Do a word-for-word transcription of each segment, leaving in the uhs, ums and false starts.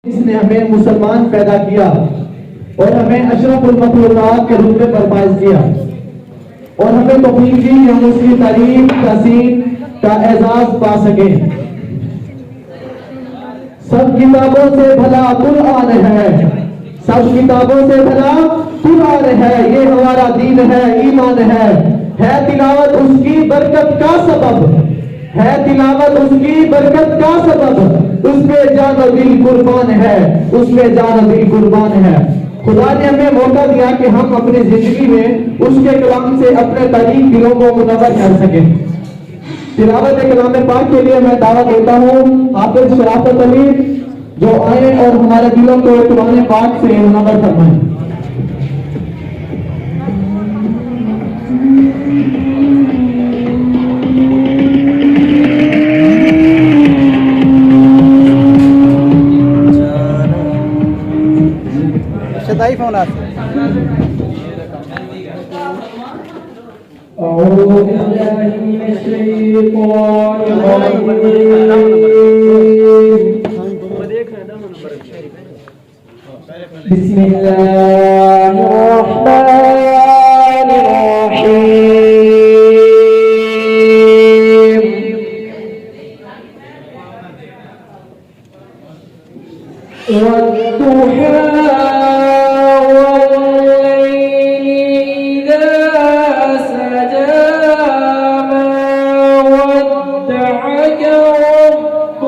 جس نے ہمیں مسلمان پیدا کیا اور ہمیں اشرف المخلوقات کے رتبے پر فائز کیا اور ہمیں توفیق دی کہ ہم اس کی تعریف، تحسین کا اعزاز پا سکیں۔ سب کتابوں سے بھلا قرآن ہے، سب کتابوں سے بھلا قرآن ہے، یہ ہمارا دین ہے، ایمان ہے۔ ہے تلاوت اس کی برکت کا سبب، ہے تلاوت اس کی برکت کا سبب، اس پہ جان و دل قربان ہے، اس پہ جان و دل قربان ہے۔ خدا نے ہمیں موقع دیا کہ ہم اپنی زندگی میں اس کے کلام سے اپنے تاریک دلوں کو منور کر سکیں۔ تلاوت کلام پاک کے لیے میں دعوت دیتا ہوں حافظ شرافت علی، جو آئیں اور ہمارے دلوں کو قرآن پاک سے منور فرمائیں۔ شدائی فون آتے۔ أعوذ بالله من الشيطان الرجيم. بسم الله الرحمن الرحيم. والضحى والليل إذا سجى. ما ودعك ربك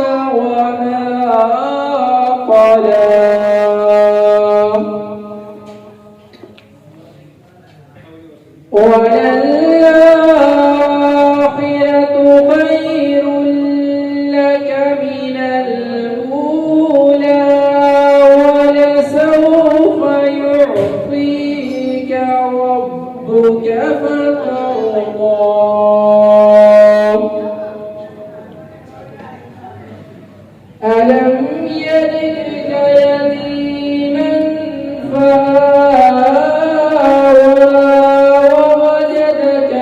وما قلى. وللآخرة خير لك من الأولى ولسوف يعطيك ربك فترضى. ألم يجدك يتيما فآوى ووجدك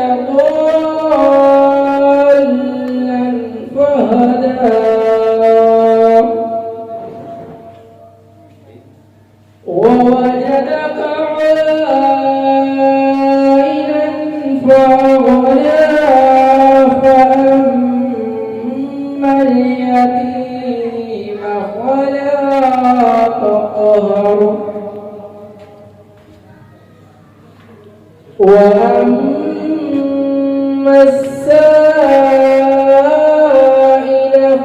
ضالا فهدى. ووجدك عائلا فأغنى. فأما اليتيم فلا تقهر. وأما السائل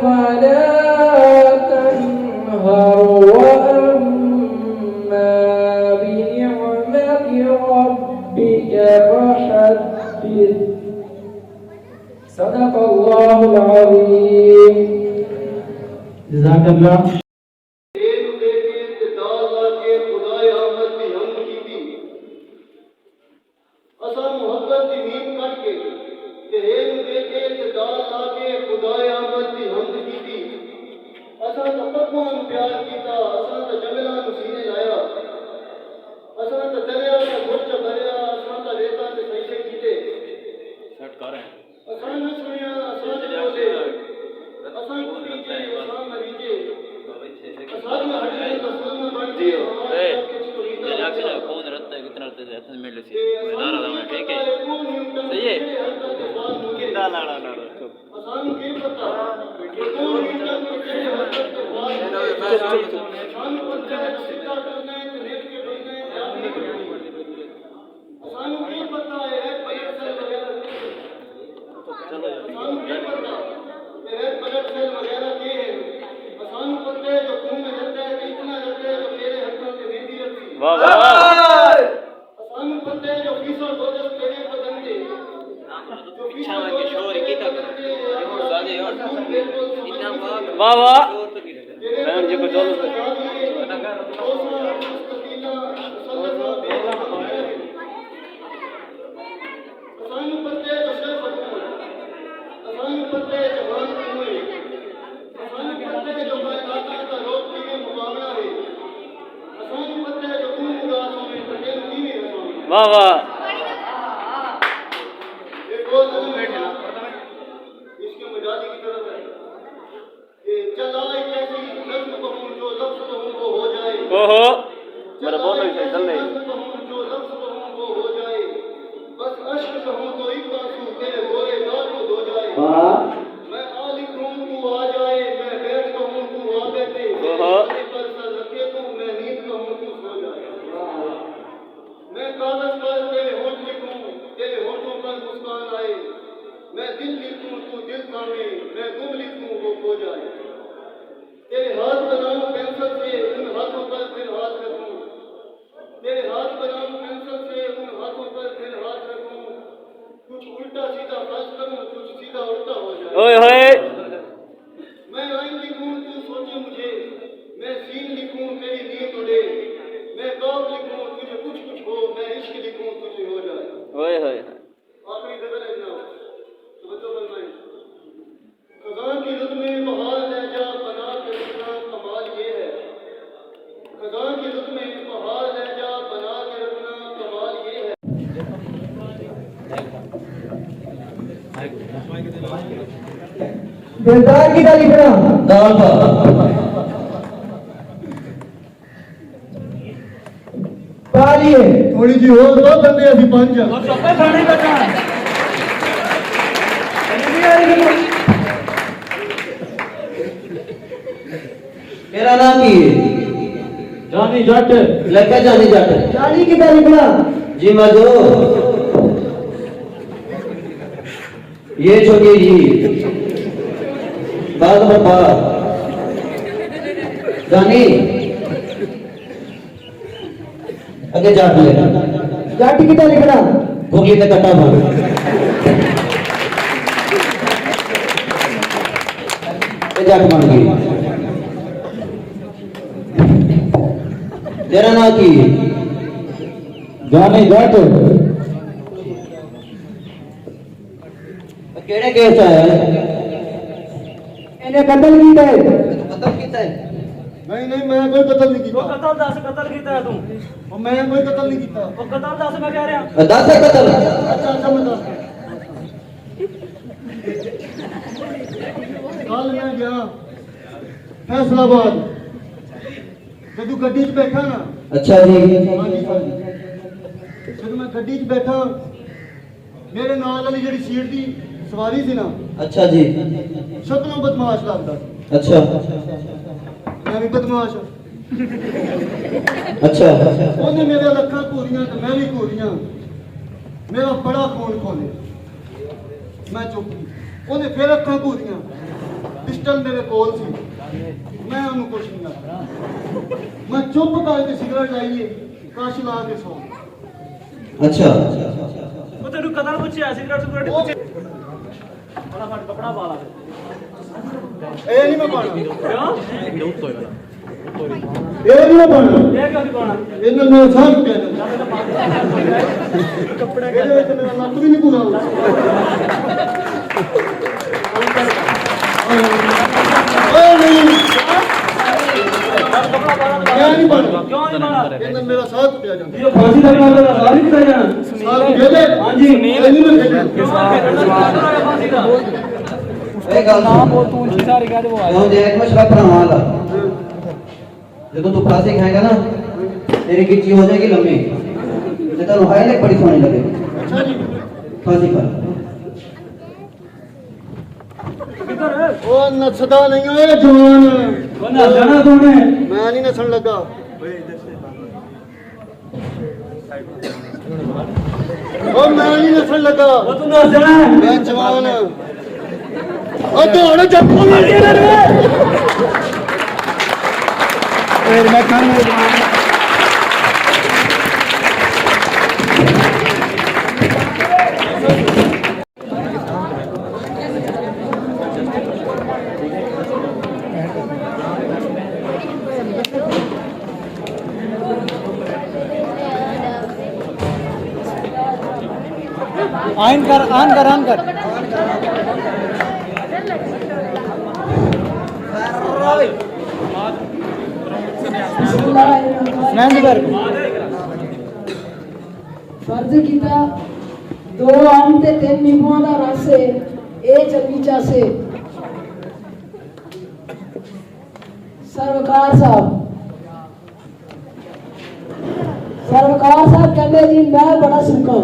فلا تنهر. وأما بنعمة ربك فحدث. صدق الله العظيم. جزاک اللہ۔ ہے نوں ݙیکھ کے تے دال لا کے خدائے آمد دی حمد کیتی۔ اساں محبت دی میم کٹ کے تے ہے نوں ݙیکھ کے تے دال لا کے خدائے آمد دی حمد کیتی۔ اساں تاں پکواں نوں پیار کیتا، اساں تاں جنگلاں نوں سینے لایا، اساں تاں دریا دا گھٹ چا بھریا، اساں تاں ریتاں تے سجدے کیتے۔ سیٹ کر رہے ہیں۔ اساں نہ سݨیا، اساں نہ ٻولے، اساں کریجے، اساں مریجے، اساں نہ ہٹے، اساں نہ بݨ جی، کے اے، جناب جی، کون رہتا ہے، کتنا رہتا ہے، اتنے منٹ سی، کوئی نعرہ لگانا، ٹھیک ہے؟ صحیح ہے؟ کتنا نعرہ، نعرہ، چپ۔ اساں نوں کی پتہ، کہ کون ہی جنگ کیڑھے حرکت تے بعد چپ، چپ، چپ۔ اساں نوں پتہ ہے، سدھا کرنا ہے، تے نیک کے بننا ہے، تے آدمی کرنا ہے۔ اساں نوں کی پتہ ہے ریڈ بلڈ سیل وغیرہ کیا ہے؟ اساں نوں کی پتہ کہ ریڈ بلڈ سیل وغیرہ کیا ہے؟ اساں نوں پتہ ہے جو خون رہتا ہے تے اتنا رہتا ہے جو تیرے ہتھاں تے مہندی لڳدی ہے۔ واہ واہ۔ اساں نوں پتہ ہے جو فیصل دوزخ تیرے بدن دے، جو فیصل دوزخ تیرے بدن دے، واہ واہ۔ بہن جی کو چلو۔ اساں نوں پتہ ہے جو شرف کوں، اساں نوں پتہ ہے جہان کوں ہے، اساں نوں پتہ ہے جو کائناتاں دا رب کیویں مکاوݨا ہے، اساں نوں پتہ ہے جو کوں اداس ہووے تاں کینوں کیویں ہساوݨا ہے۔ واہ واہ۔ ایک اور نظم ہے، عشق مجازی کی طرف ہے۔ کہ چلا ایک ایسی نظم کہوں جو اوہو، میرا بولو ہی صحیح، چل نہیں۔ بس اشک کہوں تو ایک آنسو تیرے گورے گال کو دھو جائے۔ واہ۔ میں آ لکھوں تو آ جائے، میں بیٹھ کہوں تو آ بیٹھے، اوہو۔ میرے پر سر رکھے تو میں نیند کہوں تو سو جائے۔ میں کاغذ پر تیرے ہونٹ لکھوں، تیرے ہونٹوں پر مسکان آئے۔ میں دل لکھوں تو دل تھامے، میں گم لکھوں وہ کھو جائے۔ تیرے ہاتھ بناؤں پینسل سے، ان ہاتھوں پر پھر ہاتھ رکھوں۔ تیرے ہاتھ بناؤں پینسل سے، ان ہاتھوں پر پھر ہاتھ رکھوں۔ کچھ الٹا سیدھا فرض کروں، کچھ سیدھا الٹا ہو جائے۔ اوئے ہوئے۔ میں لائن لکھوں، تو سوچے مجھے، میں سین لکھوں، تیری نیند اڑے۔ میں کاف لکھوں، تجھے کچھ کچھ ہو، میں عشق لکھوں، تجھے ہو جائے۔ اوئے ہوئے۔ آخری غزل ہے جناب، توجہ فرمائیں۔ خزاں کی رت میں بہار لہجہ بنا کے رکھنا کمال یہ ہے۔ خزاں کی رت میں بہار لہجہ بنا کے رکھنا کمال یہ ہے۔ دلدار کی تعریف کرا۔ دال پا۔ پا لیے۔ تھوڑی جی ہور ٻہہ بندے اسی پنج آں۔ تیرا ناں کی ہے؟ جانی جٹ۔ لکھا جانی جٹ۔ جانی کتھا لکھنا؟ جی ماجو۔ یہ چھوٹی جی۔ بال برباد۔ جانی۔ اگے جٹ لے۔ جٹ کتھا لکھنا؟ بھگی تے کٹا بھر۔ اے جٹ بن گئی۔ تیرا ناں کی ہے؟ جانی جٹ۔ کیڑھے کیس آیا ہے؟ انہیں قتل کیتا ہے۔ تو قتل کیتا ہے؟ نہیں، نہیں، میں کوئی قتل نہیں کیتا۔ وہ قتل دس، قتل کیتا ہے توں؟ وہ میں کوئی قتل نہیں کیتا۔ وہ قتل دس، میں کہہ رہا۔ دس ہے قتل۔ اچھا، اچھا، میں دس۔ کل میں گیا فیصل آباد، جدوں گڈی چ بیٹھا نا۔ اچھا جی۔ ہاں جی سر۔ جدوں میں گڈی چ بیٹھا، میرے نال والی جڑی سیٹ دی سواری سی نا۔ اچھا جی۔ شکلوں بدمعاش لگدا۔ اچھا۔ میں بھی بدمعاش ہاں۔ اچھا۔ انہیں میرے لکھاں گھوریاں تے میں بھی گھوریاں۔ میرا بڑا خون کھولے۔ میں چپ ہی۔ انہیں پھر اکھاں گھوریاں۔ پسٹل میرے کول سی۔ میں انہوں کچھ نہیں آکھیا۔ میں چپ کر کے سگریٹ لائی ہے، کش لا کے سو۔ اچھا۔ وہ تینوں قتل پوچھیا، سگریٹ سگریٹ پوچھے۔ فٹافٹ کپڑا پا لا۔ اے نہیں میں پانا۔ کیوں؟ اے نہیں میں پانا۔ یہ کیوں نہیں پانا؟ انہاں نے ساتھ کہہ دیا۔ کپڑے۔ میرے وچ میرا لک بھی نہیں پورا ہوا۔ اے نہیں۔ میں نہیں پانا۔ کیوں نہیں پانا؟ انہاں نے میرا ساتھ پیا جانا۔ یہ پھانسی لگنا تیرا ساتھ نہیں پیا جانا۔ ساتھ پیا جائے۔ ہاں جی۔ اے نہیں میں کہہ دیا۔ اے گل سن۔ نام بول، توں اچھی ساری کہہ دے وہ آ جائے۔ جیک مشرف بھراواں والا۔ جدوں توں پھانسی کھائیں گا نا، تیری گچی ہو جائے گی لمبی۔ تے تینوں ہائی لائٹ بڑی سوہݨی لگے۔ پھانسی کر۔ او نسدا نہیں، اوئے جوان۔ او نسنا تو نے۔ میں نہیں نسن لگا۔ او میں نہیں نسن لگا۔ او توں نس جانا ہے۔ میں جوان ہاں۔ او دوڑ جا۔ پھر میں کھانا۔ آن کر، آن کر، آن کر۔ بسم اللہ الرحمن الرحیم۔ فرض کیتا دو آم تے تین نیمبواں دا رس ہے، اے چنگی چس ہے۔ سروکار صاحب، سروکار صاحب کہندے جی میں بڑا سکاں۔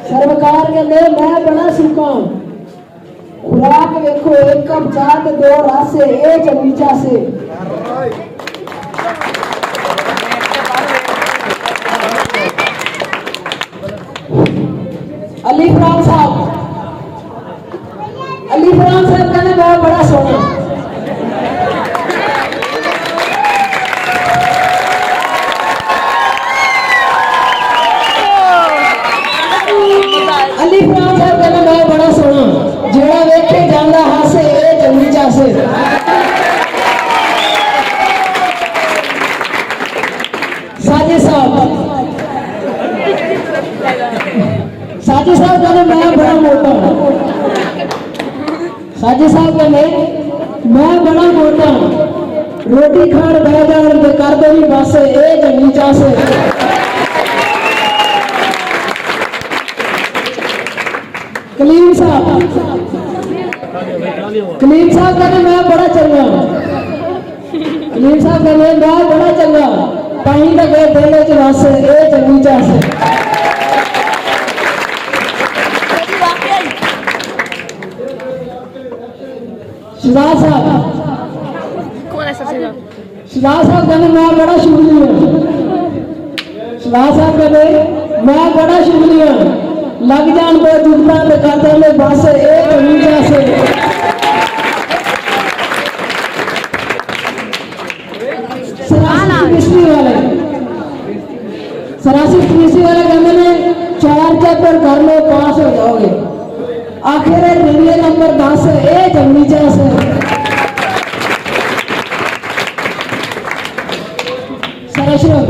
سروکار کہندے میں بڑا سکاں۔ خوراک ویکھو، ہک کپ چاہ تے دو رس اے، اے چنگی چاہ سے۔ علی فرحان صاحب، علی فرحان صاحب کہندے میں بڑا سوہݨا۔ علی فرحان صاحب کہندے میں بڑا سوہݨا، جیڑھا ویکھے جاندا ہس اے چنگی چاہ سے۔ ساجد صاحب، ساجد صاحب کہندے میں بڑا موٹا۔ ساجد صاحب کہندے میں بڑا موٹا، روٹی کھاݨ بہہ جاوݨ تے کر دے وی بس اے چنگی چاہ سے۔ کلیم صاحب، کلیم صاحب کہندے میں بڑا چنگا۔ کلیم صاحب کہندے میں بڑا چنگا، پائیں دا گئے دل وچ وس اے چنگی چاہ سے۔ شہزاد صاحب، شہزاد صاحب کہندے میں بڑا شکریہ۔ شہزاد صاحب کہندے میں بڑا شکریہ۔ لڳ جاوݨ دے جُگتاں تے کر ݙیندے بس اے چنگی چاہ سے۔ سر آصف کیمسٹری والے، سر آصف کیمسٹری والے کہندے نے چار چیپٹر کر لو، پاس ہو جاؤ گے۔ آخر ہے نیلے نمبر دس، اے چنگی چاہ سے۔ سر اشرف،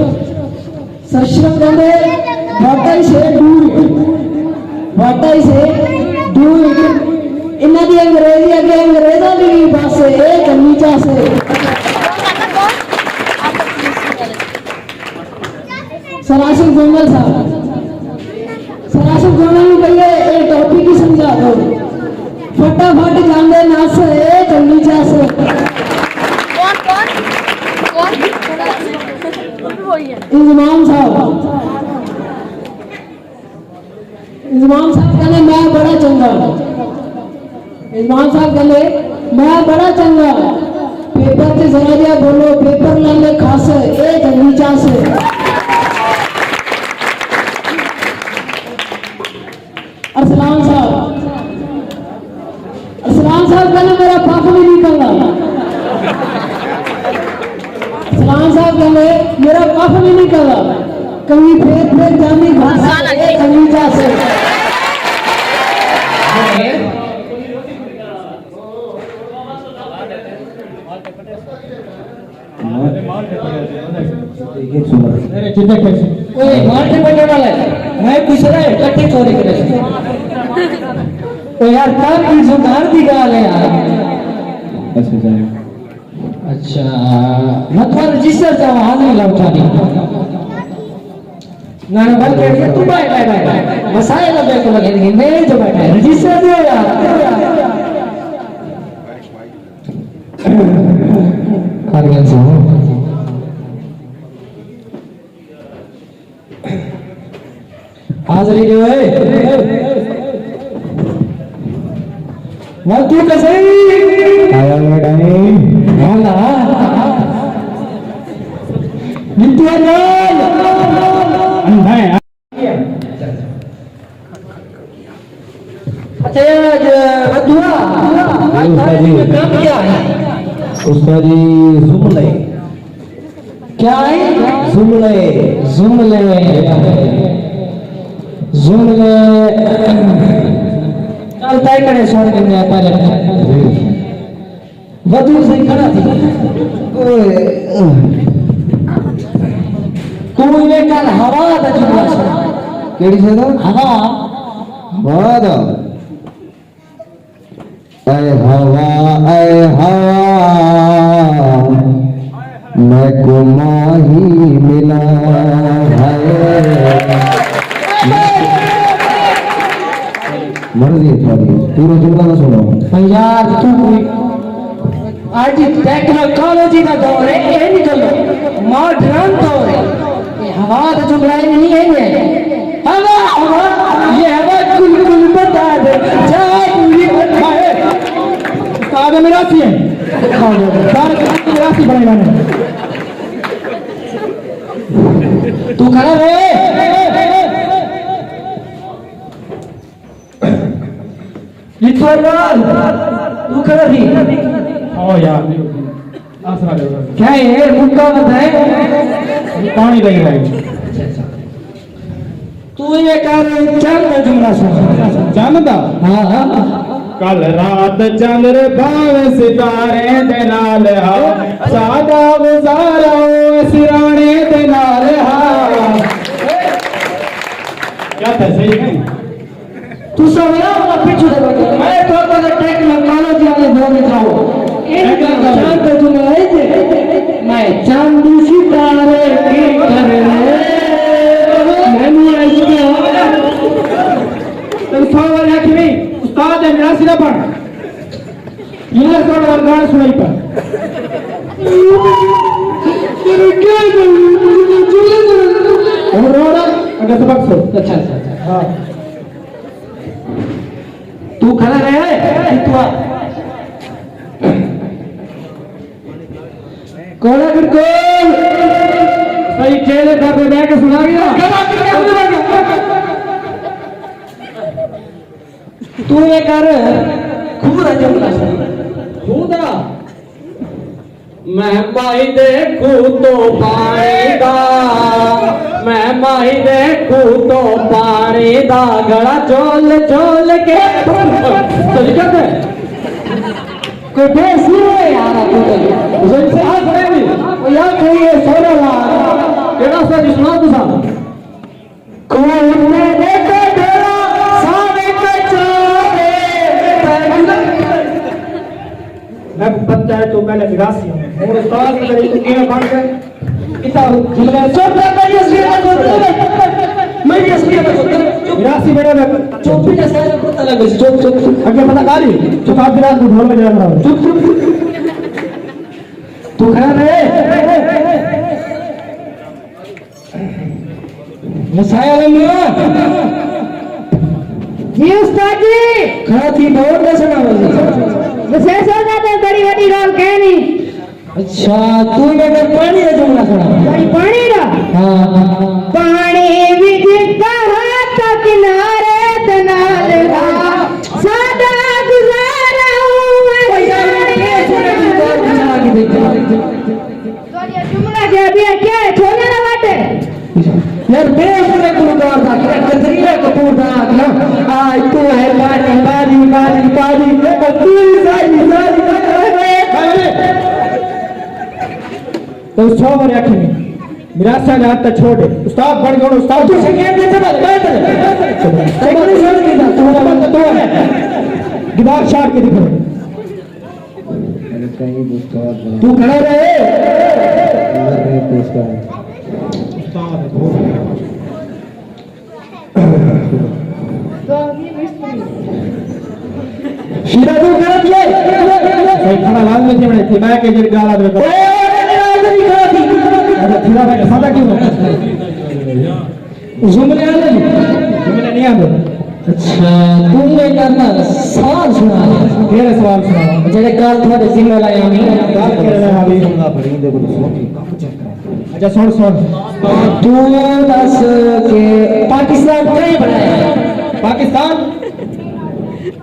سر اشرف کہندے واٹ آئی سے ڈو اٹ، واٹ آئی سے ڈو اٹ۔ انہاں دی انگریزی اڳے انگریزاں دی وی بس اے چنگی چاہ سے۔ سر آصف گونگل صاحب، سر آصف گونگل نوں کہیے اے ٹاپک ہی سمجھا ݙو۔ فٹافٹ جاندے نس اے چنگی چاہ سے۔ کون، کون؟ کون؟ وہی ہے۔ انضمام صاحب۔ انضمام صاحب کہندے میں بڑا چنگا۔ انضمام صاحب کہندے میں بڑا چنگا۔ پیپر تے ذرا جیا بولو، پیپر لے لے کھس، اے چنگی چاہ سے۔ ارسلان صاحب، ارسلان صاحب کہندے میرا پکھ نہیں نکلدا۔ ارسلان صاحب کہندے میرا پکھ نہیں نکلدا۔ کہیں پھر پھر جانی بھاسا اے چنگی چاہ سے۔ اوئے، مار کے پڑھنے والا ہے۔ میں کچھ رہا ہے، کٹھے چوری کرے سے۔ او یار، کام کی زبان دی گال ہے یار۔ اچھا، اچھا۔ اچھا، میں تمہارا رجسٹر چاہواں، حاضری لاؤ تھوڑی۔ نہ، نہ، بلکہ یہ تو بائے، بائے، بائے، بائے۔ مسائل اب دیکھو لگے نہیں، میں جو بیٹھا ہے، رجسٹر دیو یار۔ کر گئے سو۔ حاضری ݙیو اے۔ ول توں تے صحیح۔ آیا میڈا اے۔ والا۔ نتو نال۔ اندھا ہے۔ اچھا، یہ جو ودھوا، آج تاریخ میں کام کیا ہے؟ استاد جی، جملے۔ کیا ہے؟ جملے۔ جملے۔ جملے۔ کل طے کرے سوڑ کے میں پہلے۔ ودھو سئیں کھڑا تھی۔ اوئے۔ توں ایویں کر ہوا دا جملہ سݨا۔ کیڑھی شے دا؟ ہوا۔ ہوا دا۔ اے ہوا، اے ہوا، میکوں ماہی ملا ہے۔ مرضی ہے تہاݙی، پورا جملہ نہ سݨاؤ۔ او یار، توں کوئی اڄ ٹیکنالوجی دا دور ہے، اے نکلو، ماڈرن دور ہے۔ اے ہوا دا جملہ اے نہیں ہے، یہ ہوا، ہوا، یہ ہوا کل کل بتا دے، جا پوری بتا ہے۔ استاد میراثی ہے، استاد میراثی بنے گا۔ تو کھڑا رہے۔ جتھوں نال تو کھڑا تھی۔ آؤ یار، آسرا دے۔ کیا ہے؟ مکا بتائے۔ پانی دے رہے۔ تو یہ کر، چند دا جملہ سنا۔ چند دا؟ ہاں، ہاں۔ کل رات چندر بھاویں ستارے دے نال ہا، ساڈا گزارا او سرانے دے نال ہا۔ کیا تھا، صحیح نہیں؟ تساں ولا ولا پچھو دے بیٹھے۔ میں تو پہلے ٹیکنالوجی والے دور وچ آؤ۔ اے چند جملہ ہے جے، میں چند ستارے کی کرنے۔ میں نہیں آئی کیا؟ تم سو والے آکھی نہیں، استاد ہے، میراثی نہ پڑھ۔ یار سوڑ وال گانا سنائی پا۔ اور روڑا، اگر سبق سو۔ اچھا، اچھا، اچھا۔ ہاں۔ تو کھڑا رہے، تو آ۔ کوڑا بالکل۔ صحیح چہرے پر بہ کے سنا گیا۔ تو اے کر، کھوہ دا جملہ سݨ۔ کھوہ دا؟ میں ماہی دے کھوہ توں پاݨی دا، میں ماہی دے کھوہ توں پاݨی دا گھڑا چول چول کے۔ طریقہ تے۔ کوئی بے سر ہے یار، کوئی۔ حسین صاحب سݨے نہیں۔ او یار کوئی اے سونا لا۔ کیڑھا سا جسم آ تساں؟ کون میرے تے ڈھیرا سارے کچارے۔ میں پتہ ہے تو پہلے میراثی ہوں۔ ہن استاد میرے تو کیویں بن گئے؟ اتنا جملہ چپ کر، میری اصلیت کو دے۔ میری اصلیت کو دے۔ چپ۔ میراثی بڑا میں چپ۔ چپ ہی جیسا ہے، پتہ لگ گئی۔ چپ، چپ، چپ۔ اگے پتہ کاری۔ چپ، آپ میراث کو ڈھول بجا رہا ہوں۔ چپ، چپ، چپ۔ تو خیر ہے۔ مسائل امرا۔ جی استاد جی۔ کھڑا تھی بہت نہ سنا وزیر۔ مسائل صاحب نے بڑی وڈی گال کہنی۔ اچھا، تو میں کر پانی دا جملہ سنا۔ بھائی پانی دا؟ ہاں۔ پانی وچ کہاں تک کنارے تے نال ہا۔ ساڈا گزارا او یار، تہاݙا جملہ کیا ٻیا کیا ہے؟ چھولیاں دا وٹ ہے؟ یار، بے ہُݨ گلوکار دا، کیا قدرینہ کپور دا آکھنا، آ، تو ہے پانی، پانی، پانی، پانی، تو ساری، ساری، ساری۔ تو سو ورے آکھے نہیں۔ میراثاں دا ہتھ چھوڑ۔ استاد بݨ ڳئے، استاد تو سنگیت دے تے بس، بس۔ سنگیت نہیں سمجھ نہیں تھا، تو بس تو ہے۔ دماغ شارٹ کے دکھو۔ تو کھڑا رہے۔ شیرہ تو کھڑا تھی۔ بھائی کھڑا لازمی تھی بڑے تھی، میں کہ جڑ گالا دے۔ اے، اے، اے، اے، اے، کھڑا تھی۔ اچھا، تھوڑا بھائی سادہ کیوں؟ جملے آندے نہیں؟ جملے نہیں آندے۔ اچھا، توں میں کرنا سوال سنا۔ کیڑھے سوال سنا؟ جڑے کل تھوڑے ذمہ لائے آمی۔ کل کیڑھے لائے آمی؟ اچھا، سن، سن۔ توں دس کہ پاکستان کہیں بݨایا؟ پاکستان؟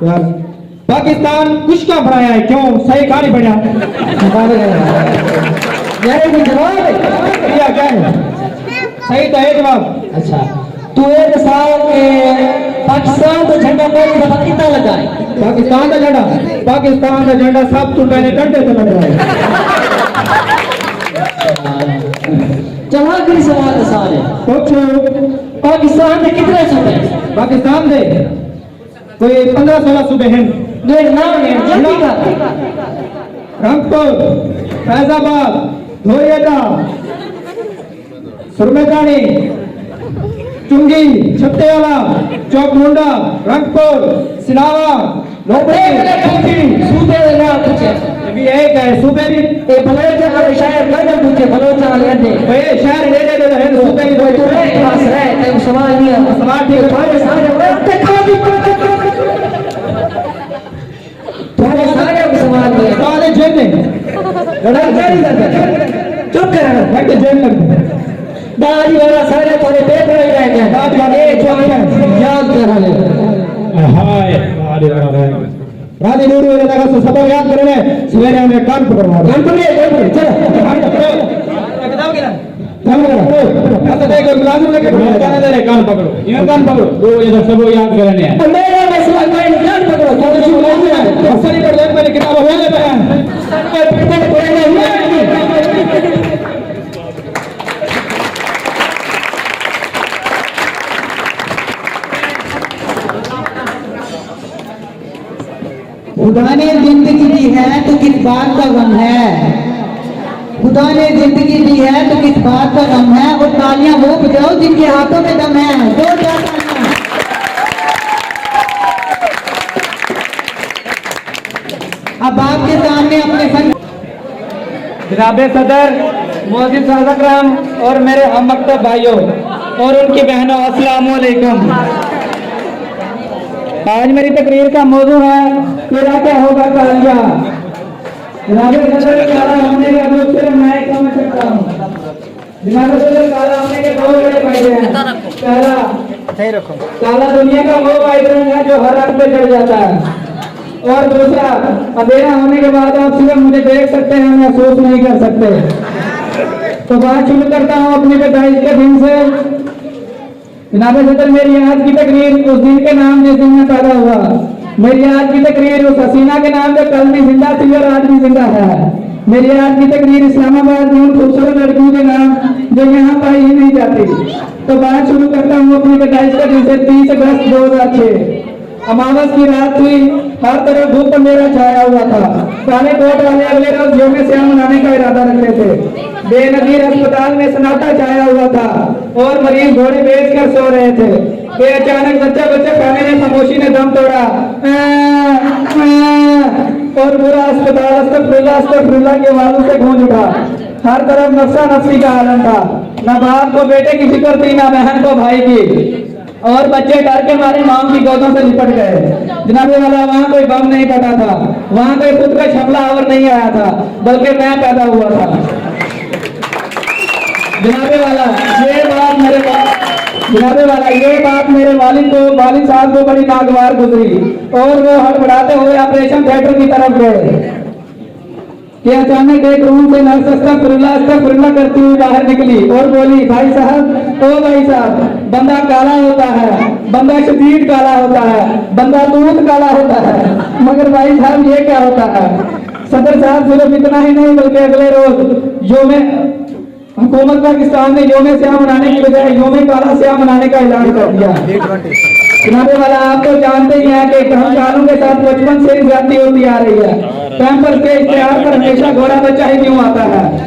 یار، پاکستان کشکا بݨایا ہے، کیوں؟ صحیح کہاں نہیں بݨیا؟ یار، یہ کوئی جواب ہے؟ کیا، کیا ہے؟ صحیح تو ہے جواب۔ اچھا، تو یہ دسا کہ پاکستان دا جھنڈا پہلی دفعہ کتنا لگا ہے؟ پاکستان دا جھنڈا، پاکستان دا جھنڈا سب تو پہلے ڈنڈے تے لگا ہے۔ چلا کری سوال دسا دے۔ پوچھو۔ پاکستان دے کتنے صوبے ہیں؟ پاکستان دے کوئی پندرہ سولہ صوبے ہیں۔ میرے نام ہے، جلدی کر۔ رنگپور، فیض آباد، دھوئیڈا، سرمے کانی، چنگی، چھتے والا، چوک منڈا، رنگپور، سلاوا، نوبڑی، صوبے دے نام پوچھے۔ بھی ہے کہ صوبے بھی اے بلوچ والے شہر نہ جان پوچھے، بلوچ والے اڈے۔ اے شہر ڈیڈے ڈیڈے ہیں، صوبے بھی کوئی تو رہ پاس رہ، تینوں سوال نہیں ہے۔ سوال ٹھیک ہے۔ تھوڑے سارے تے کھا بھی، تھوڑے سارے کو سوال نہیں ہے۔ سارے جن نے۔ لڑائی جاری ہے۔ چپ کر۔ میں تو جن لگ۔ داری والا سارے تھوڑے پیپر ہی رہ گئے۔ داری والا اے جو یاد کر لے۔ ہائے، داری والا رہ گئے۔ راضی نور ہوئے، اللہ کا سبق یاد کرنے، سویرے ہمیں کان پکڑوا دے۔ کان پکڑے، کان پکڑے، چلو۔ کان پکڑو۔ کان پکڑو۔ ایسا دیکھو، ملازم لگے پڑے۔ کان پکڑو۔ ایویں کان پکڑو۔ دو بجے تک سبق یاد کرنے ہیں۔ اور میرا مسئلہ کوئی نہیں، کان پکڑو۔ تو ملازم ہے۔ افسری پر دیکھ، میری کتاب ہو جاتا ہے۔ خدا نے زندگی دی ہے تو کس بات کا غم ہے؟ خدا نے زندگی دی ہے تو کس بات کا غم ہے؟ اور تالیاں وہ بجاؤ جن کے ہاتھوں میں دم ہے۔ زوردار تالیاں۔ اب آپ کے سامنے اپنے فن جناب صدر، معزز سازق رام اور میرے ہم مکتب بھائیوں اور ان کی بہنوں، السلام علیکم۔ آج میری تقریر کا موضوع ہے، تیرا کیا ہوگا کالیا؟ جناب صدر، کالا ہونے کا دکھ صرف میں ہی سمجھ سکتا ہوں۔ جناب صدر، کالا ہونے کے دو بڑے فائدے ہیں۔ پہلا، کالا دنیا کا وہ واحد رنگ ہے جو ہر رنگ پہ چڑھ جاتا ہے، اور دوسرا، اندھیرا ہونے کے بعد آپ صرف مجھے دیکھ سکتے ہیں، محسوس نہیں کر سکتے۔ تو بات شروع کرتا ہوں اپنی پیدائش کے دن سے۔ جناب صدر، میری آج کی تقریر اس دن کے نام جس دن میں پیدا ہوا، میری آج کی تقریر اس حسینہ کے نام جو کل بھی زندہ تھی اور آج بھی زندہ ہے، میری آج کی تقریر اسلام آباد کی ان خوبصورت لڑکیوں کے نام جو یہاں پائی ہی نہیں جاتی۔ تو بات شروع کرتا ہوں اپنی پیدائش کا دن سے، تیس اگست دو ہزار چھ۔ اماوس کی رات تھی، ہر طرف گھپ اندھیرا چھایا ہوا تھا۔ کالے کوٹ والے اگلے روز یوم سیاہ منانے کا ارادہ رکھتے تھے۔ بے نظیر اسپتال میں سناٹا چھایا ہوا تھا اور مریض گھوڑے بیچ کر سو رہے تھے کہ اچانک بچہ بچہ خانے میں خاموشی نے دم توڑا۔ اور پورا اسپتال استغفر اللہ، استغفر اللہ کی آوازوں سے گونج اٹھا۔ ہر طرف نفسا نفسی کا عالم تھا۔ نہ باپ کو بیٹے کی فکر تھی، نہ بہن کو بھائی کی۔ اور بچے ڈر کے مارے ماں کی گودوں سے لپٹ گئے۔ جناب والا، وہاں کوئی بم نہیں پھٹا تھا، وہاں کوئی خود کا شملہ آور نہیں آیا تھا، بلکہ میں پیدا ہوا تھا۔ جناب والا، یہ بات میرے وا-، جناب والا، یہ بات میرے والد کو، والد صاحب کو بڑی ناگوار گزری اور وہ ہڑبڑاتے ہوئے آپریشن تھیٹر کی طرف گئے۔ کہ اچانک ایک روم سے نرس استغفر اللہ، استغفر اللہ کرتی ہوئی باہر نکلی اور بولی، بھائی صاحب، او بھائی صاحب، بندہ کالا ہوتا ہے، بندہ شدید کالا ہوتا ہے، بندہ دودھ کالا ہوتا ہے، مگر بھائی صاحب، یہ کیا ہوتا ہے؟ صدر صاحب، صرف اتنا ہی نہیں بلکہ اگلے روز یوم حکومت پاکستان نے یوم سیاہ منانے کی بجائے یوم کالا سیاہ منانے کا اعلان کر دیا۔ جناب والا، آپ تو جانتے ہی ہیں کہ ہم کالوں کے ساتھ بچپن سے ہی زیادتی ہوتی آ رہی ہے۔ پیمپرز کے اشتہار پر ہمیشہ گورا بچہ ہی کیوں آتا ہے؟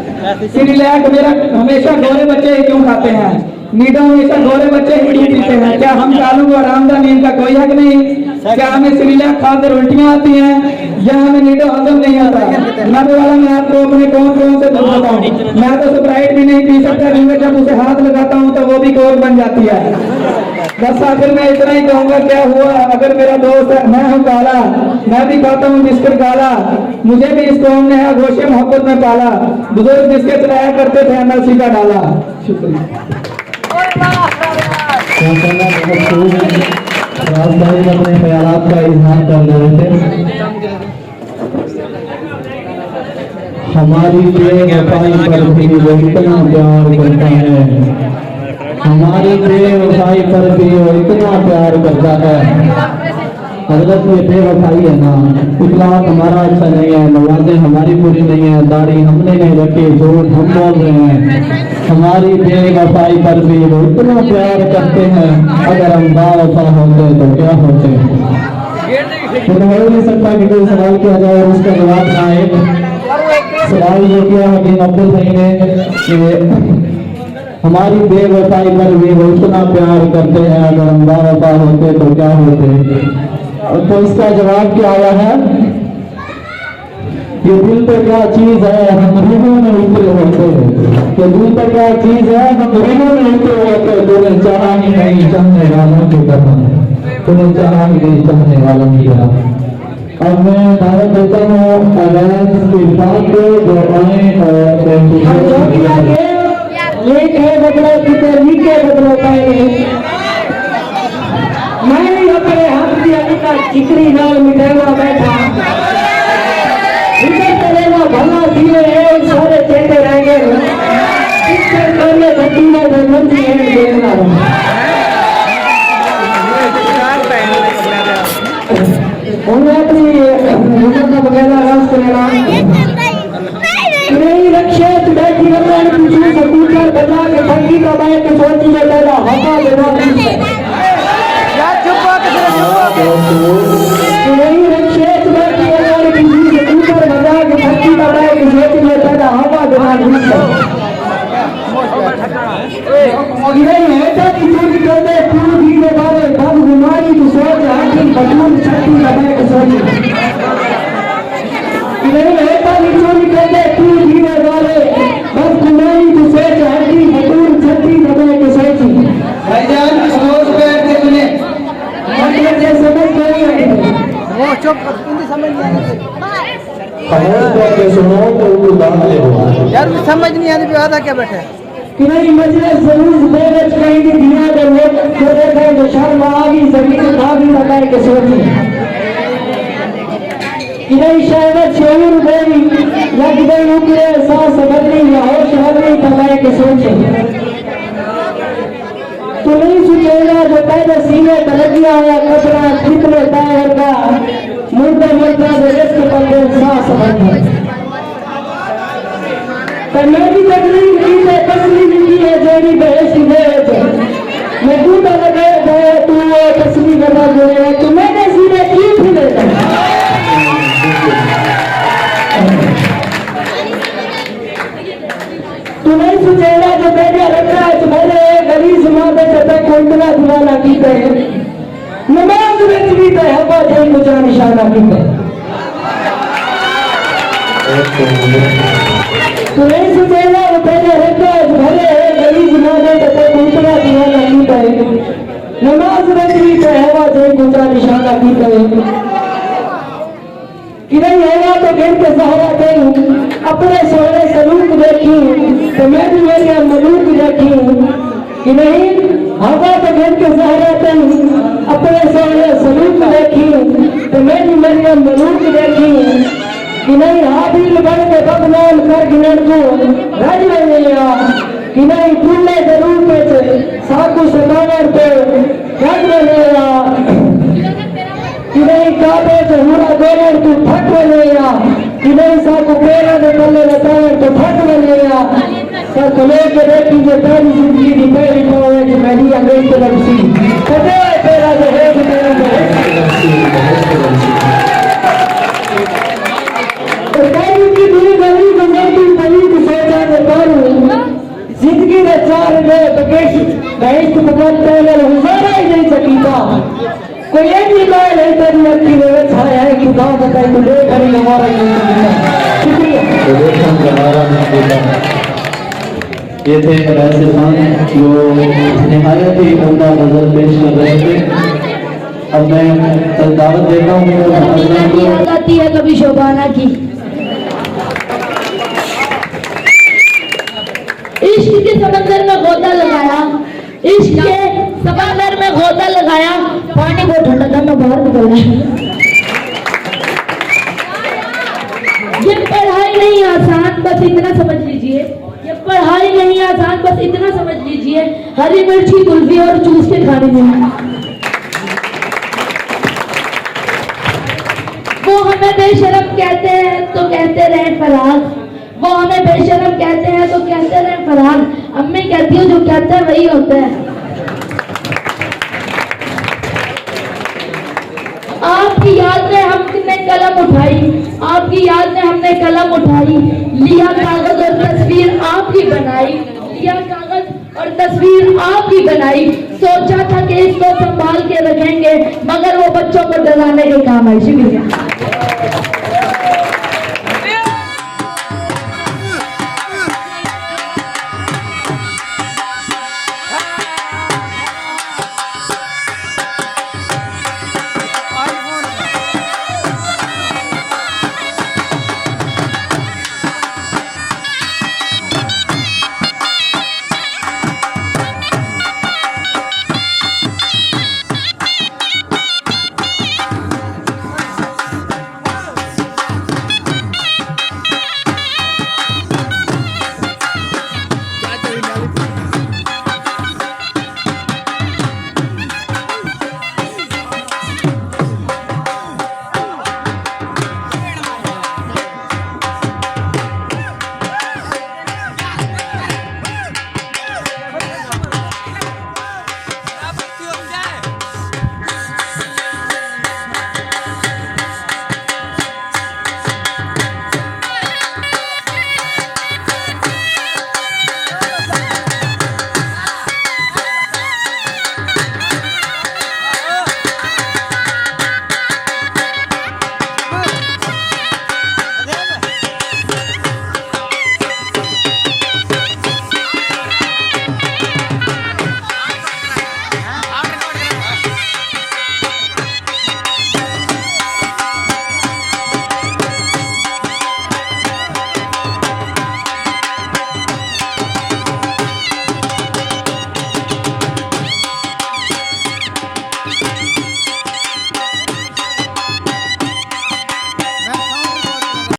سیریلیک میرا ہمیشہ گورے بچے ہی کیوں کھاتے ہیں؟ نیڈو ہمیشہ گورے بچے ہی کیوں پیتے ہیں؟ کیا ہم کالوں کو آرام دہ نیند کا کوئی حق نہیں؟ کیا ہمیں سیریلیک کھا کر الٹیاں آتی ہیں یا ہمیں نیڈو ہضم نہیں آتا؟ جناب والا، میں آپ کو اپنے کون کون سے دکھ بتاؤں؟ میں تو سپرائٹ بھی نہیں پی سکتا کیونکہ جب اسے ہاتھ لگاتا ہوں تو وہ بھی کوک بن جاتی ہے۔ بس آخر میں اتنا ہی کہوں گا، کیا ہوا اگر میرا دوست ہے، میں ہوں کالا، میں بھی کھاتا ہوں بسکٹ کالا، مجھے بھی اس قوم نے ہے گوشے محبت میں پالا، بزرگ جس کے چلایا کرتے تھے ایم ایل سی کا ڈالا۔ شکریہ۔ ماشاءاللہ، بہت خوب۔ راز بھائی اپنے خیالات کا اظہار کر رہے تھے۔ ہماری بے وفائی پر بھی وہ اتنا پیار کرتا ہے، ہماری بے وفائی پر بھی وہ اتنا پیار کرتا ہے۔ حضرت، یہ بے وفائی ہے نا، اخلاق ہمارا اچھا نہیں ہے، نمازیں ہماری پوری نہیں ہیں، داڑھی ہم نے نہیں رکھی، جھوٹ ہم بول رہے ہیں۔ ہماری بے وفائی پر بھی وہ اتنا پیار کرتے ہیں، اگر ہم با وفا ہوتے تو کیا ہوتے؟ یہ تو ہو ہی نہیں سکتا کہ کوئی سوال کیا جائے اور اس کا جواب نہ آئے۔ سوال جو کیا حکیم عبدالحی نے کہ ہماری بے وفائی پر بھی وہ اتنا پیار کرتے ہیں، اگر ہم با وفا ہوتے تو کیا ہوتے؟ تو اس کا جواب کیا آیا ہے؟ یہ دل پہ کیا چیز ہے، ہم روحوں میں اترے ہوتے ہیں۔ یہ دل پہ کیا چیز ہے، ہم روحوں میں اترے ہوتے ہیں۔ تمہیں چاہا ہی نہیں، چاہنے والوں کی طرح۔ تمہیں چاہا ہی نہیں، چاہنے والوں کی طرح۔ اب میں دعوت دیتا ہوں اویس عرفان کو، جو آئیں اور ہم جو بھی آگے لکھ ہے بدلو، کتے لکھ ہے بدلو پائے۔ میں وی اپݨے حق دی حقیقت ذکری نال مٹیندا ٻیٹھاں۔ ہکر تیݙے نال بھلا تھیوے، اے سارے چیتے رہ ڳئے۔ پچھے کانے دھکیلے دے مندی ہن ݙیکھدا رہاں۔ ہݨ میں اپݨی مدد دا وغیرہ آغاز کرینا۔ کݙاہیں رکشے اچ ٻیٹھی وتن پیچھوں سکوٹر بھڄا کے پھکی تاں ٻہہ کے سوچی جو تیݙا ہوا دے نال ݙسے۔ یار چپ ہو، کدھر چپ ہو کے۔ کݙاہیں رکشے اچ ٻیٹھی وتن پیچھوں سکوٹر بھڄا کے پھکی تاں ٻہہ کے سوچی جو تیݙا ہوا دے نال ݙسے۔ کݙاہیں ہیٹاں دی چوری کردے پیو دھی دے بارے، بدگمانی توں سوچ ہٹی، بٹول چھٹی تاں ٻہہ کے سوچی۔ کݙاہیں ہیٹاں دی چوری کردے پیو دھی دے بارے، بدگمانی توں سوچ ہٹی، بٹول چھٹی تاں ٻہہ کے سوچی۔ بھائی جان، خاموش بیٹھ کے سنیں۔ مطلب یہ سمجھ نہیں آئی۔ وہ چپ کر، ان کی سمجھ نہیں آئی۔ خاموش بیٹھ کے سنو تو اردو داخلے ہو۔ یار، سمجھ نہیں آتی، آدھا کیا بیٹھا ہے؟ کݙاہیں مجلس جلوس دے وچ کہیں دی دھیاں دے لوک جو ݙیکھے جو شرم آ ڳئی، زمین کھا ڳئی تاں ٻہہ کے سوچی۔ کݙاہیں شہوت شعور ڳئی یا کݙاہیں اُکڑے احساس بدلی یا ہوش ہلی تاں ٻہہ کے سوچی۔ توں نئیں سوچیندا جو تیݙے سینے تے لڳیا ہویا قبراں جتنے تیں ورگا مردے مردیاں دے رزق پندے ساہ سمجھدے۔ تے میݙی تقریر کیتے تسلی لکھی ہے جیڑھی بہشت دے وچ۔ میں ڳوٹا لڳائے ٻہہ توں او تسلی گھدا ڳݨے، توں میݙے سینے کیوں پھلے؟ توں نئیں سوچیندا جو تیݙیاں رڳاں اچ بھرے اے غلیظ مادے تے تیکوں اتنا دیوانہ کیتے۔ نماز وچ وی تیں حوا جئیں کوں چا نشانہ کیتے۔ توں نئیں سوچیندا جو تیݙیاں رڳاں اچ بھرے اے غلیظ مادے تے تیکوں اتنا دیوانہ کیتے۔ نماز وچ وی تیں حوا جئیں کوں چا نشانہ کیتے۔ کݙاہیں ہوا توں گھن کے زہرا تئیں اپݨے سوہݨے سلوک ݙیکھیں، تے میݙی مریم ملوک ݙیکھیں۔ کݙاہیں ہوا توں گھن کے زہرا تئیں اپݨے سوہݨے سلوک ݙیکھیں، تے میݙی مریم ملوک ݙیکھیں۔ کݙاہیں ہابیل بݨ کے بدنام کر گھنݨ کوں رڄ ویندے ہاں، کݙاہیں پھلے دے روپ وچ ساکوں ستاوݨ توں رڄ ویندے ہاں۔ کݙاہیں کعبے تے حوراں ڳولݨ توں تھک ویندے ہاں، کݙاہیں ساکوں پیراں دے تلے لتاوݨ توں تھک ویندے ہاں۔ تاں کھلو کے ݙیکھیں جو تیݙی زندگی دی پہلی پاؤں وچ میݙی انگئی تے لڳسی۔ پتہ ہے پیراں دے ہیٹھ پیراں دے ہیٹھ۔ تے تیݙی دی دل گلی گزرتی پئی تے سوچاں دے پاروں۔ زندگی دے چار ݙینھ بکش بہشت بغیر تیݙے نال گزارا ہی نئیں سکیتا۔ کوئی اینجھی ڳالھ ہے تیݙی اکھیں دے وچ ہائے ہائے خدا دا تیکوں ݙیکھ ہی نوارا ہی نئیں سکیتا۔ شکریہ۔ ݙیکھݨ دا نوارا نئیں سکیتا۔ ایتھے اویس خان جو نہایت ہی عمدہ غزل پیش کر رہے تھے۔ اب میں دعوت دیتا ہوں حضرت کو۔ یاد آتی ہے کبھی شبانہ کی۔ عشق کے سمندر میں غوطہ لگایا، عشق کے سمندر میں غوطہ لگایا، پانی بہت ٹھنڈا تھا، میں باہر نکل آیا۔ یہ پڑھائی نہیں آسان، بس اتنا سمجھ لیجئے۔ یہ پڑھائی نہیں آسان، بس اتنا سمجھ لیجئے، ہری مرچی کلفی اور چوس کے کھانی نہیں۔ وہ ہمیں بے شرم کہتے ہیں تو کہتے رہیں فراز، وہ ہمیں بے شرم کہتے ہیں تو کہتے رہیں فراز۔ امی کہتی ہوں جو کہتا ہے وہی ہوتا ہے۔ آپ کی یاد میں ہم نے قلم اٹھائی، آپ کی یاد میں ہم نے قلم اٹھائی، لیا کاغذ اور تصویر آپ کی بنائی، لیا کاغذ اور تصویر آپ کی بنائی، سوچا تھا کہ اس کو سنبھال کے رکھیں گے، مگر وہ بچوں کو ڈرانے کے کام آئی۔ شکریہ۔